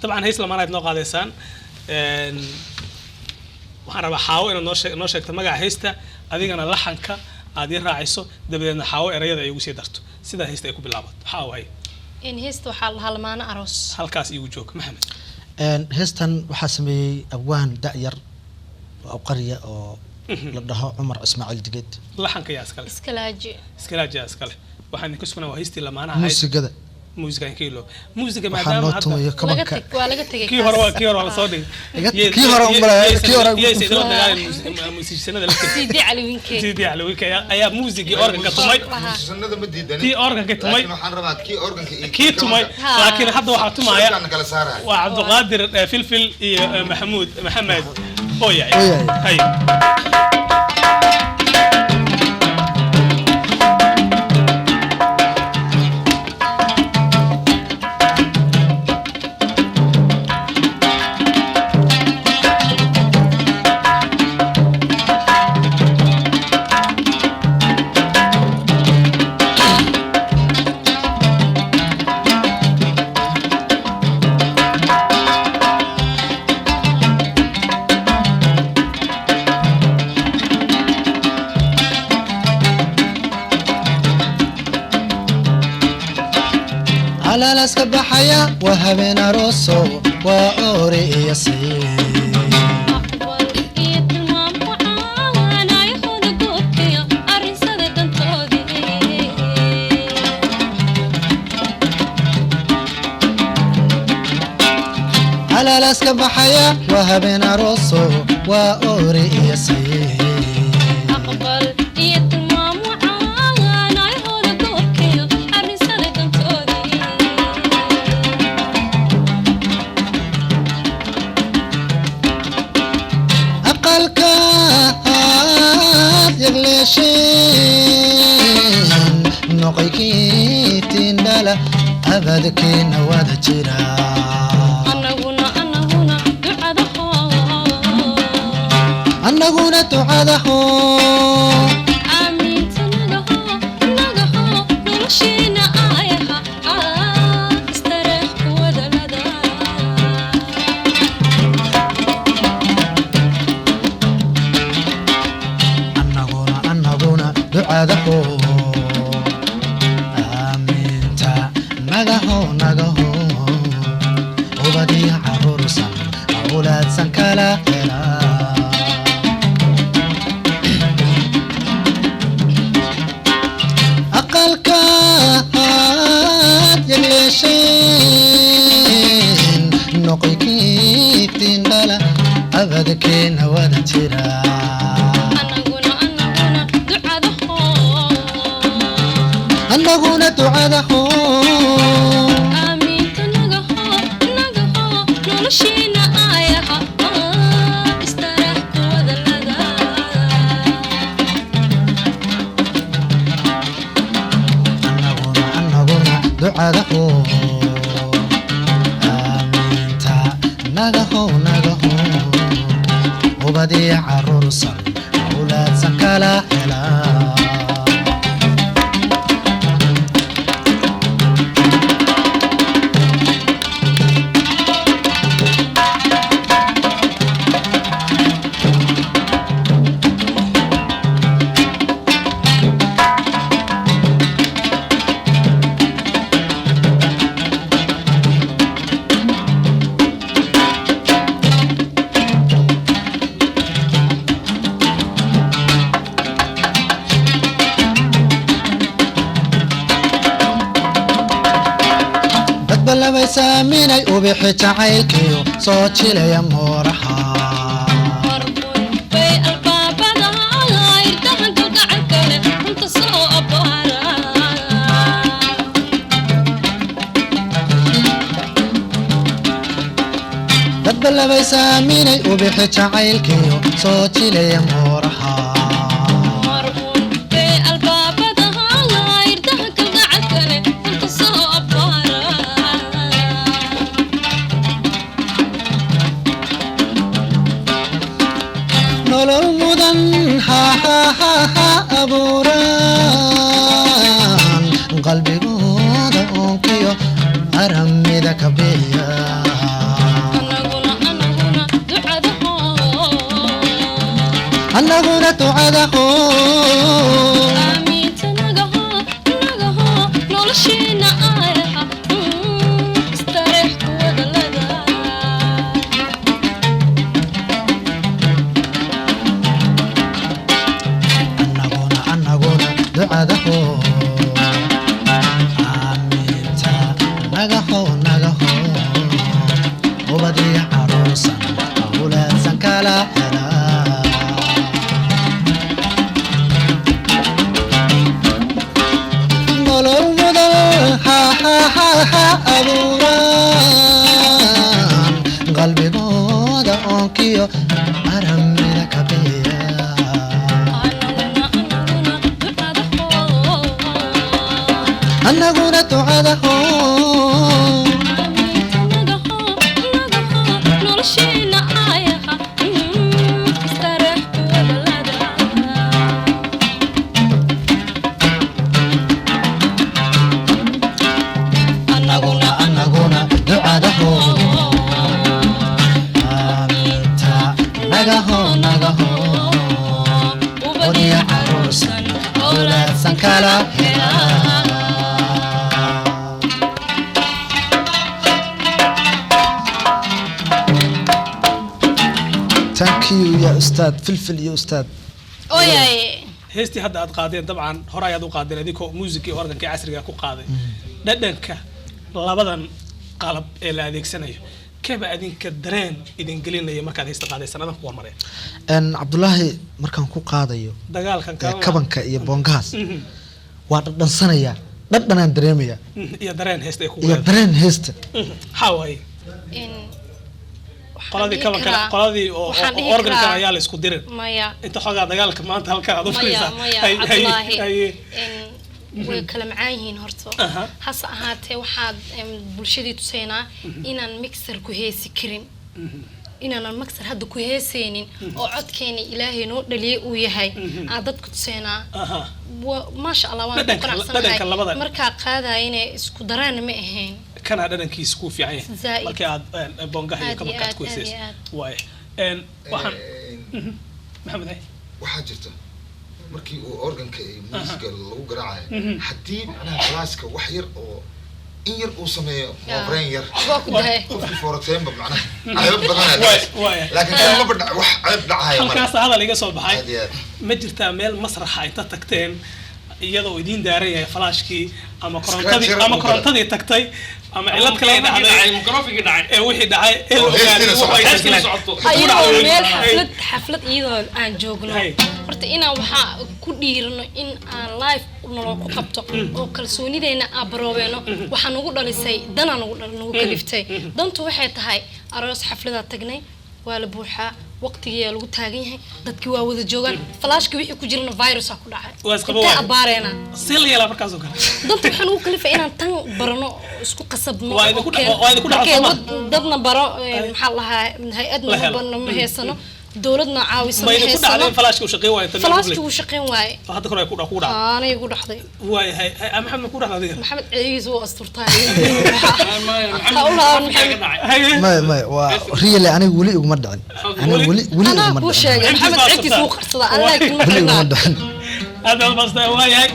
Dabcan heys lamaanaad noo qaadaysaan. Waxaan rabaa Xaawo inaad noo sheegto magaca heysta, adigana laxanka aad ii raaciso, dabadeedna Xaawo erayada ay ugu sii darto sidaa heysta ay ku bilaabato. Xaawo, hay. Heesta waxaa lahaa Lamaano Aroos. Halkaas iigu joog, Maxamed. Heestan waxaa sameeyey abwaan da'yar oo qarya oo la dhaho Cumar Ismaaciil Digeed. Laxanka yaa iskale? Iskalaaji. Iskalaaji yaa iskale. Waxaan idinka sugnaa waa heystii lamaanaha ahayd. Muusigada. Muusiga in ka ilo muusiga waxaa maadaama noo hadda tumayo laga kabanka. Tag waa laga tegay. Kii hore waa kii hore waa lasoo dhigay. Kii hore un kii hore. Yaysa idila dagaalin muusijisanada lafteeda. Sidi Cali Winkey. Sidii Cali ayaa muusigii organka tumay. Sunnada ma diidanin. Kii organka tumay. Laakiin waxaan rabaa kii organka iyo kii tumay. Ha. Laakiin hadda waxaa tumaya shirkaan kala saaraya. Waa Cabdiqaadir Filfil iyo Maxamuud Maxamed Ooyaay. Ooyaay. Hay. Calaalaska baxaya waa habeen arooso, waa oore iyo sii. Aqbal iyo tilmaam wacaan ayahooda guurkiyo arrinsada dantoodii. Calaalaska baxaya waa habeen arooso, waa oore iyo sii. Aqbal iyo tilmaam wacaan ayahooda guurkiyo arrinsada dantoodii. Aqalkaad yagleesheen noqoykii tindhala abadkiina wada jira. Anaguna ducadaho. Annaguna ducadaho. Aamiinta nagaho nagaho noloshiina aayaha istareex kuwadalada. Annaguna ducadaho, aaminta nagaho nagaho, ubadiyo caruursan awlaadsan kala hela. Aqalkaad yagleesheen noqoykiitiin dhala abadkeena wada jira. Anaguna ducadaho. Annaguna ducadaho. Aamiinta nagaho nagaho noloshiina aayaha istareex kuwadalada. Annaguna ducadaho, aaminta nagaho nagaho, ubadiyo caruursan awlaadsan kala hela. Dadba labay saaminay ubixi jacaylkiyo soo jilaya mooraha. Marbuun bay albaabada irdahan kalgacal kale runta soo abbaara. Dadba labay saaminay ubixi jacaylkiyo soo jilaya mooraha. Marbuun bay albaabada irdahan kalgacal kale runta soo abbaara. Nolol mudan ha abuuraan qalbigooda oonkiyo aramida ka bixiya. Annaguna ducadaho. Aamiinta nagaho, nagaho, nolosheena aayaha, istareex kuwada lada. Annaguna ducadaho. Aaminta nagaho, nagaho. Ubadiya caruusan awlaadsan kala helaa. Nolol mudan ha ha ha ha abuuraan qalbigooda oonkiyo aramida kabiya. Annaguna, annaguna ducadaho. Annaguna ducadaho. Aamiinta nagaho, nagaho, nolosheena aayaha, istareex kuwada lada. Annaguna ducadaho. Aaminta nagaho, nagaho. Ubadiya caruusan awlaadsan kala helaa. Thank you ya ustaad Filfil iyo ustaad. Ooyaye. Heestii hadda aad qaadeen, dabcan hore ayaad u qaadeen idinkoo muusiga iyo organka casriga ku qaaday. Dhadhanka labadan qalab ee la adeegsanayo, keeba adinka dareen idin gelinaya markaad heesta qaadaysan adan ku hormareen? Cabdulaahi, markaan ku qaadayo dagaalkan ee kalena kabanka iyo boongahaas, waa dhadhansanayaa, dhadhanaan dareemayaa. Iyo dareen heesta ay ku iyo dareen heesta. Maxaa waaye? Waxaan Qoladii dhihi kabanka, qoladii oo waxaan dhihi organkan karaa- ayaa la isku dirin. Maya. Inta xoogaa dagaalka maanta halkan aad u Maya. fadhiisaa. Maya. Hay. Cabdulaahi, way kala macaan yihiin horta. Hase ahaatee, waxaad bulshadii tusaynaa inaan mixer ku heesi karin, inaanan mixer hadda ku heesaynin oo codkeena Ilaahay noo dhaliyay uu yahay aan dadka tusaynaa. Maasha Allah, waan ku Dhadhanka qanacsanahay markaa qaadayana, isku dareen ma ahayn. Kanaa dhadhankiisa kuu fiican yahay Zaaid. markii aad boongaha iyo Aad iyo kabanka aad aad, ku aad heesayso. iyo aad. Waay, waxaan Maxamed hay. Waxaa jirta markii uu organka iyo muusiga lagu garaacayo, haddii macnaha flashka wax yar oo in yar uu sameeyo moobreen yar, Waa ku dahay. qofkii foorateenba macnaha ceeb badanaa Waay, dhacaysa. waay. Laakiin kan maba wax ceeb dhacaya male. Halkaas hadal iga soo baxay. Aad iyo aad. Ma jirtaa meel masraxa inta tagteen iyadoo idiin daaran yahay flashkii ama korontadii Scratch yar ama uu korontadii tagtay ama cilad kale ay dhacday Microphone dhacay. Ee wixii dhacay ee la Oo heestiina ogaaday socoto. waxay Heestiina tagteen. socoto. Ayadoo meel Hay. xaflad iyadoo aan joogno, Hay. horta inaan waxaa ku dhiirano in aan live nolol ku qabto oo kalsoonideena aan baroobeeno, waxaa nagu dhalisay danaa nagu kaliftay. Dantu waxay tahay aroos xafladaa tagnay, waa la buuxaa, waqtigiyaa lagu taagan yahay, dadkii waa wada joogaan, flashka wixii ku jirana virusa ku dhacay. Waa isqaba Intee waay. abaareena? See la yeelaa markaas oo kale? Danta waxaa nagu kalifay inaan tan barano oo isku qasabno. Waa idinku waa idinku dhaca Markay soo ma? Dadna baro, maxaa la dhahaa, hay-adna La ma helo. barno, ma heysano, dowladna caawisa Ma ma idinku dhacday heysano. in flashka uu shaqeyn waayo inta meel Flashki public? wuu shaqeyn waaye. Oo hadda kore ay ku dhacday. Aanay igu dhacday. Waay, hay hay, Maxamed, ma ku dhacday adiga? Maxamed ceegiisa wuu asturtaa. Ha u laaban, Maxamed. Haye. Maya, maya, waa really, aniga weli iguma dhicin, aniga weli weli Anaa iguma kuu dhicin. sheegay, Maxamed Ceebtiis ceebtiisa waa wuu qarsadaa, aan laakiin ma Weli iguma xirnaa. dhicin. Aad baad u mahadsantahay, waayahay.